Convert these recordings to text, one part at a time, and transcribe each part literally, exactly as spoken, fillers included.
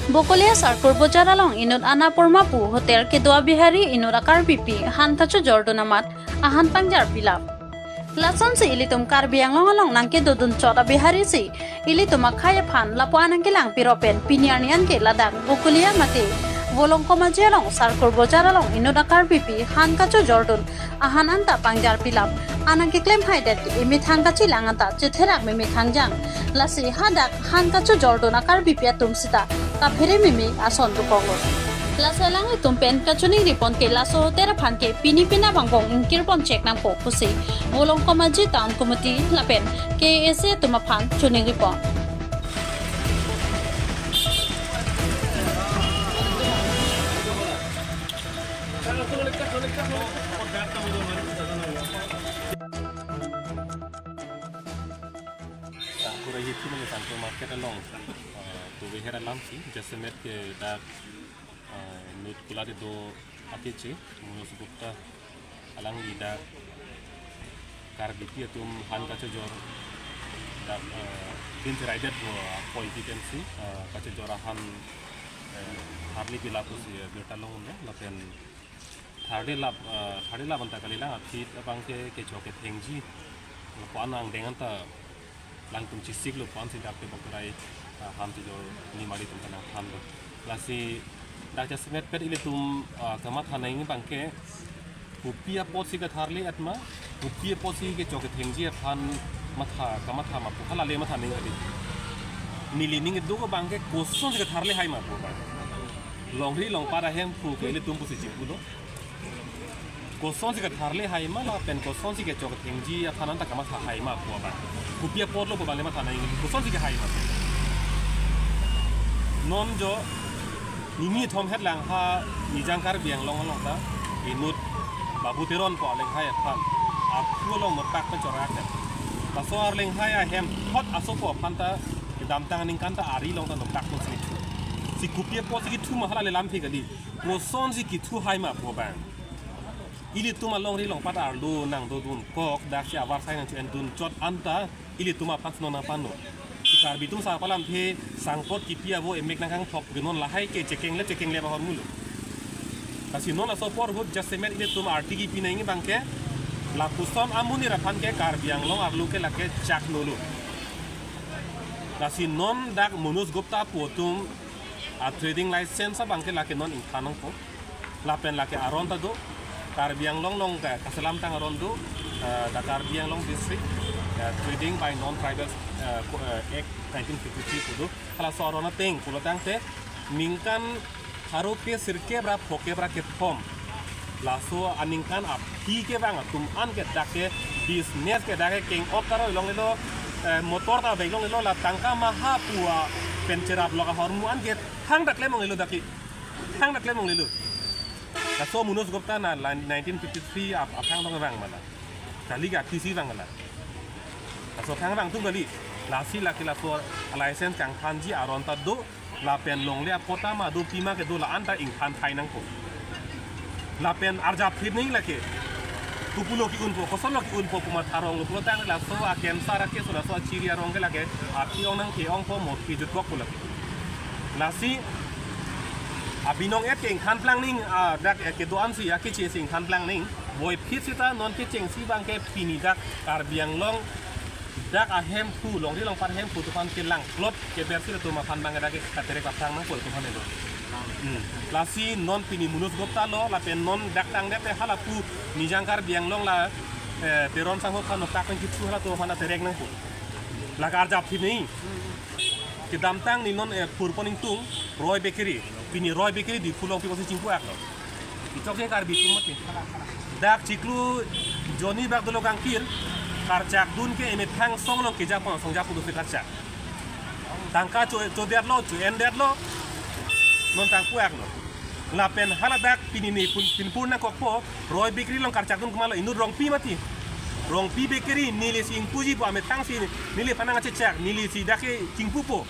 Bokolia Sarkur Bojar along inut Annapurna pu hotel kedo a-Bihari inut a-Karbipi han kachojordun amat ahan pangjar pilap. Lasonsi ilitum Karbi Anglong along nangkedodun chot a-Bihari si ilitum akhei aphan lapu-an nangkelang piro pen pini arni anke ladak Bokolia mate Volongkom Aji along Sarkur Bojar along inut a-Karbipi han kachojordun ahan anta pangjar pilap. Anang keklem haidet emethang kachelang anta chetherak memethang jang. Lasi hadak han kachojordun a-Karbipi atum sita kaphere meme ason dokoklo. Lasi alanglitum pen kachiningri pon ke laso hotel aphan ke pini pina bang bong ingkir pon chek nangpo pusi Volongkom Aji Town Committee lapen K A A C atum aphan chiningri pon. Sarkur ahi thu mane Sarkur market along, eh, to beher alam si, jasemet ke dak, eh, inut kulat kedo akeche, Manoj Gupta alangli dak Karbipi atum han kachojor dak, eh, pincheraidetpo apoi pi pensi, eh, kachojor ahan, eh, tharle pilap pusi, eh, birta longlo lapen tharle lap, eh, tharle lap anta kalilang aphi abang ke kechok kethengji lapu-an angdeng anta alangtum chesiklo pu-ansi dak tebok rai, ah, han chojor nimari atum kanang thanlo. Lasi dak jasemet pet ilitum, ah, kamatha nangji abang ke kopi apotsi katharle-et ma, kopi apotsi kechok kethengji aphan matha kamatha ma pu halale matha nangji kali. Neli ning kedo abang ke kosonsi katharle hai ma pu abang. Longri longpat ahemphu ke ilitum pusi chipulo. Kosonsi katharle hai ma lapen kosonsi kechok kethengji aphan anta kamatha hai ma pu abang. Kopi apotlo pu abang le matha nangji, kosonsi kehai ma. Non jo nini thom het lang ha Nijang Karbi Anglong along ta inut Babu Teron pu alenghai aphan akhu along nopak pen chorak det. Laso alenghai ahem thot asopo aphan ta kedamtang aningkan ta ari along ta nopak pen si kethu. Si kopi apotsi kethu ma halale lam phi kali. Kosonsi kethu hai ma pu abang. Ilitum alongri longpat arlo nangdodun kok, daksi avarsai nangcho-endun chot anta ilitum aphan si non nangpanlo. Si Karbi atum sarpo alamthe sangpot kipi avo emek nangkangthok ke non lahai ke chekeng le chekeng le bahor mulo. Lasi non laso apor ahut jasemet ilitum arti kipi nangji abang ke lapuson amonit aphan ke Karbi Anglong arlo ke lake chak nolo. Lasi non dak Manoj Gupta pu atum a-trading license abang ke lake non ingthan nangpo. Lapen lake aron ta do. Karbi Anglong along ke kaselamtang aron do. Eh, the Karbi Anglong District, eh, Trading by Non-Tribal, eh, Co-, eh, Act nineteen fifty-three pu do. Halaso aron ateng pulo tangte ningkan pharo kre sirkep ra phokep ra kethom. Laso aningkan aphi kevang atum an ke dak ke business ke dak ke keng-ok karoi longlelo, eh, motor ta bag longlelo, la tangka maha pu apen cherap lok ahormu an ke thangta klem longlelo dak ke. Thangta klem longlelo. Laso Manoj Gupta na nineteen fifty-three ap-, aphrang dong vang ma la. Kali ke aphisi vang la. Laso aphrang vang atum kali. Lasi lake laso license kangthanji aron ta do. Lapen longle apot ma do pima kedo la-an ta ingthan thai nangpo. Lapen arjap phit nangji lake. Kopulo ke-unpo, kosonlo ke-unpo pu matha ronglo pulo tang laso a-cancer a-case laso achiri arong ke lake aphi ong nangke-ongpo mo phi jutkok pu lake. Lasi abinong et ke ingthan plang nangji, ah, dak, eh, kedo-an si akeche si ingthan plang nangji. Voiphit sita non kechengsi abang ke pini dak Karbi Anglong dak ahemphu, longri longpat ahemphu atum aphan kelangklot keber si latum aphan abang dak ke katerek aphrang nangpo latum aphan do. Hmm. Lasi non pini Manoj Gupta lo, lapen non dak tangdet te halapu Nijang Karbi Anglong la, eh, Teron sangho aphan notak pen kethu halatum aphan aterek nangpo. Lake arjap phit nangji. Kedamtang ni non, eh, purpon ingtung Roy Bakery. Pini Roy Bakery Diphu along pi kosi chingpu aklo. Ichok ke Karbi atum mati. Dak chiklo jonni bak dolo kangkir, karchak dun ke emethang song along kejapon, song japu dosi karchak. Tangka cho, chodetlo, cho-endetlo, non tangpu aklo. Lapen haladak pini ne pun, pinpur nangkokpo, Roy Bakery along karchak dun komatlo, inut Rongpi mati. Rongpi Bakery, neli si ingpuji pu amethang si, neliphan nangchechak, neli si dak ke chingpupo.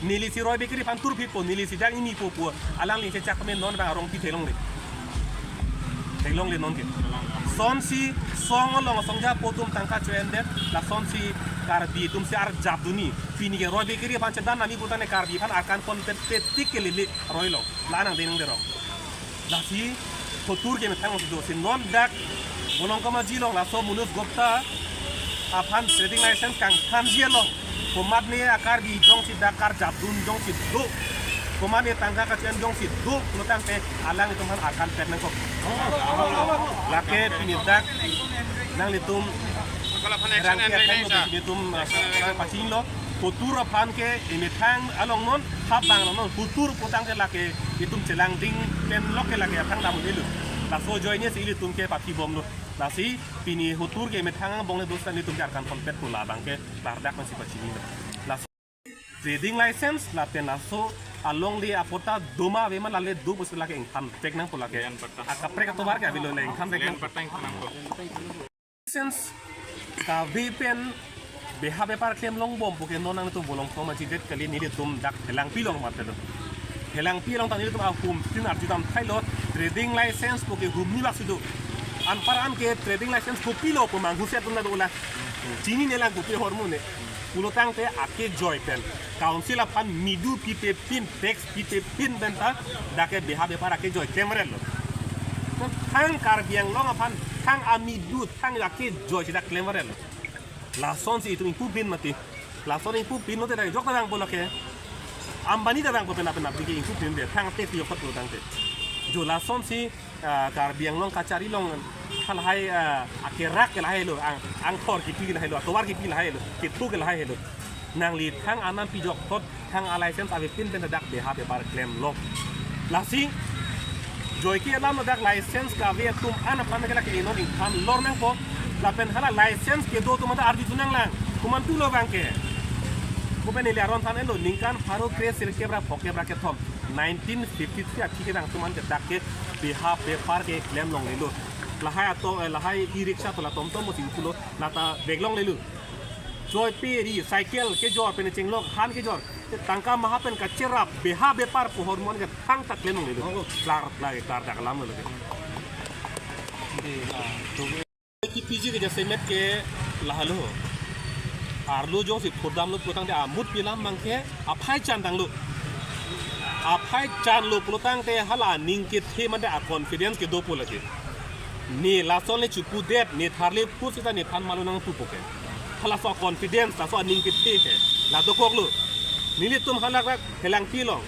Neli si Roy Bakery aphan turphitpo, neli si dak nimipo pu, alangli chechak tame non abang Rongpi theklongle. Longle nonke. Sonsi song along songja po atum tangka cho-endet, lasonsi Karbi atumsi arjap dunji. Pini ke roi bekeri aphan chedan nangji putangte Karbi aphan arkan ponpet petik ke lili roi along. La nang denang derong. Lasi hotur ke methang si do si non dak Bolongkamaji along laso Manoj Gupta aphan trading license kangthanji along komatne a-Karbi jongsi dak karjap dun jongsi do, komatne tangka kacho-en jongsi do, pulotangte alanglitum aphan arkan pet nangkok. Lake pini dak nanglitum rang ke athang lo, nanglitum, ah, pachinilo. Hotur aphan ke emethang along non, hap bang along non, hotur putangte lake itum chelangding pen lok ke lake athang dam un'elo. Laso ajoine si ilitum ke pathi bomlo. Lasi pini hotur ke emethang angbong le dos nanglitum ke arkan ponpet pu labang ke klardak nangsi pachinilo. Lasi trading license lapen laso alongle apatta do ma ave ma, lale do pusi lake ingthan pek nangpo lake. Lian patta. Akaprek atovar ke avelo le ingthan pek Lian nangpo. Patta ingthan nangpo. License kave pen beha bepar klem longbom puke non nangtum Bolongkamaji det kali, nelitum dak Phelangpi along mate do. Phelangpi along ta nelitum ahum tin arjudam thailo, trading license puke humni bak si do. Anpar an ke trading license kopilo pu manghu se atum ta do la. Chinine lang kopi ahormu ne. Pulotangte akejoi pen council aphan midu pipe pin, tax pipe pin pen ta dak ke beha bepar akejoi klemrelo. Thang Karbi Anglong aphan thang amidu, thang akejoi si dak klemrelo. Lasonsi itum ingpu pin mati. Lason ingpu pin mati dak jok ta vangpo lake. Ambani ta vangpo pena pena bigi ingpu pin de. Thang tax yok pulotangte. Jo lasonsi, ah, Karbi Anglong kachari along halahai, ah, akerak ke lahai lo, ang, angthor kipi lahai lo, atovar kipi lahai lo, kethu ke lahai lo. Nangli thang anam pijok thot thang a-license ave pin pen dak beha bepar klemlo. Lasi joike alam dak license kave atum an aphan ke lake non ingthan lor nangpo. Lapen hala license kedo atum ta arju thu nanglang. Komantulo abang ke. Mo pen neli aron than-etlo, ningkan pharo kre sirkep ra phokep ra kethom, nineteen fifty-three athi kedang atum an ke dak ke beha bepar ke klem longlelo. Lahai ato, eh, lahai e-rickshaw tola tomtom mo singkulo, lata vek longlelo. Choi pe ri, cycle kejor pen chenglok, han kejor. Tangka maha pen kacherap, beha bepar pu ahormu an ke thangta klem longlelo. Oh, oh. Klar, klar, klardak alam lo ke. Kipi ji ke jasemet ke lahelo. Arlo jongsi phurdamlo pulotangte amut pi alam abang ke aphai chan tanglo. Aphai chanlo pulotangte hala aning kethe mate a-confidence kedo pu lake. Ne lason le chupu det, ne tharle pu sita nephan malo nangpu puke. Halaso confidence, laso aning kethe ke la dokoklo. Nelitum halak rak Phelangpi along.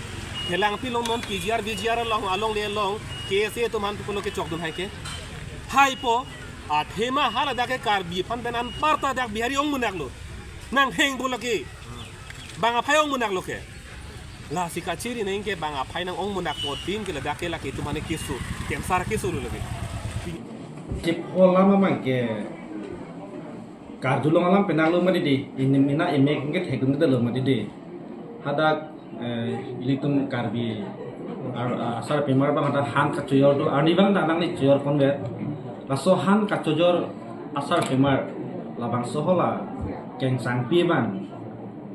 Phelangpi along non P G R, V G R along, alongle along, K S A atum aphan pulo kechokdun hai ke. Haipo, athema hala dak ke Karbi aphan pen anparta dak Bihari ongmunak lo. Nangheng pu lake. Bang aphai ongmunak lo ke. Lasi kachiri neng ke bang aphai nang ongmunak po ding ke ladak ke lake itum aphan keso. Cancer keso lo lake. Chip alam abang ke karjulong alam penang lo mati di. Ini mina emek ke thekdun ke lo mati di. Hadak, eh, ilitum Karbi ar-, asar pemar abang hadak han kachojor do. Arni abang ta nangli chojor ponver. Laso han kachojor asar pemar labangso hala kengsangpi abang,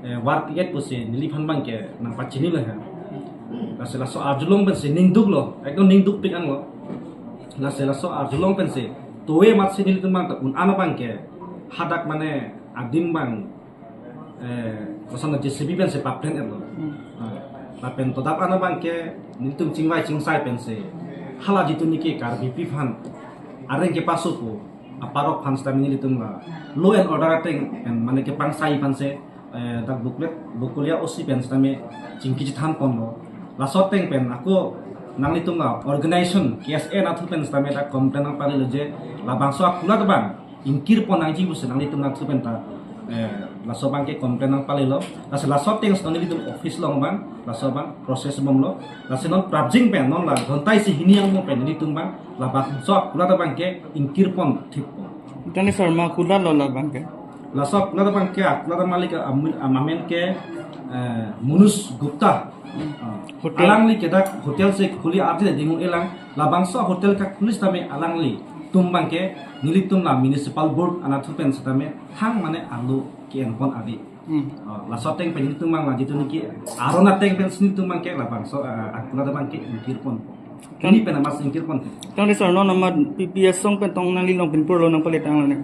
eh, war piket pusi neliphan abang ke nangpachinilo ha. Lasi laso arjulong pensi ningduklo, ekdom ningdukpik anlo. Lasi laso arjulong pensi towe amatsi nelitum abang ta un-an abang ke hadak mane adim abang, eh, koson J C B pensi paplen etlo. Hmm. Ah, lapen todap an abang ke nelitum chingvai chingsai pensi hala jitu niki Karbipi aphan areng kepaso pu aparok aphan sitame nelitum la law and order ateng pen mane kepangsai aphansi, eh, dak Bokulia, Bokulia O C pen sitame chingki chithan ponlo. Laso ateng pen ako nanglitum la organization K S A anatthu pen sitame dak complain nangpalelo je labangso akulat abang ingkir pon nangji pusi nanglitum anatthu pen ta, eh, laso abang ke complain nangpalelo. Lasi laso ateng si nanglitum office along abang, laso abang process bomlo. Lasi non prapjin pen non la ghonta isi hini angbong pen nelitum abang labangso akulat abang ke ingkir pon thippo. Tani Sharma akulat lo labang ke. Laso akulat abang ke, akulat malik amin, amen ke, eh, Manoj Gupta. Hmm. Ah. Hotel. Alangli ke dak hotel si khuli arje dingu elang, labangso hotel kakhuli sitame alanglitum abang ke nelitum la municipal board anatthu pen sitame thang mane arlo ke-en pon ave. Hmm. Ah, laso ateng pen nelitum abang la jitu niki aron ateng pensi nelitum abang ke labangso, ah, akulat abang ke ingkir pon. Ini pen amat singkir pon. Kang de sir, non amat P P asong pen tong nangli Longpinpur along nangpalit tanglo ne.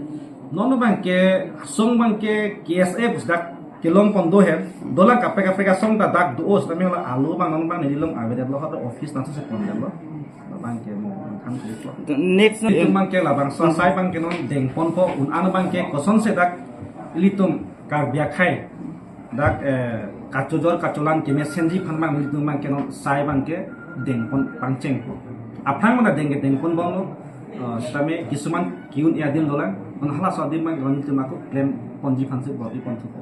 Non abang ke asong abang ke K S A pusdak kelong pon do he. Dolang kaprek kaprek asong ta dak do os, kami la alu abang non abang neli long avedet lo, hoto office nangsi se pon lo. Abang ke mo kan ko. Next, non abang ke labangso asai abang ke non dengponpo, un-an abang ke kosonsi dak ilitum Karbi akhei dak, eh, kachojor kacholan kemesenji aphan abang ilitum abang ke non asai abang ke dengpon pangcheng. Aphrang mana deng ke dengpon bomlo, eh, sitame kisuman ke-un-e adim dolang, non halaso adim abang ke non ilitum ako klemponji aphansi bor-i ponthupo.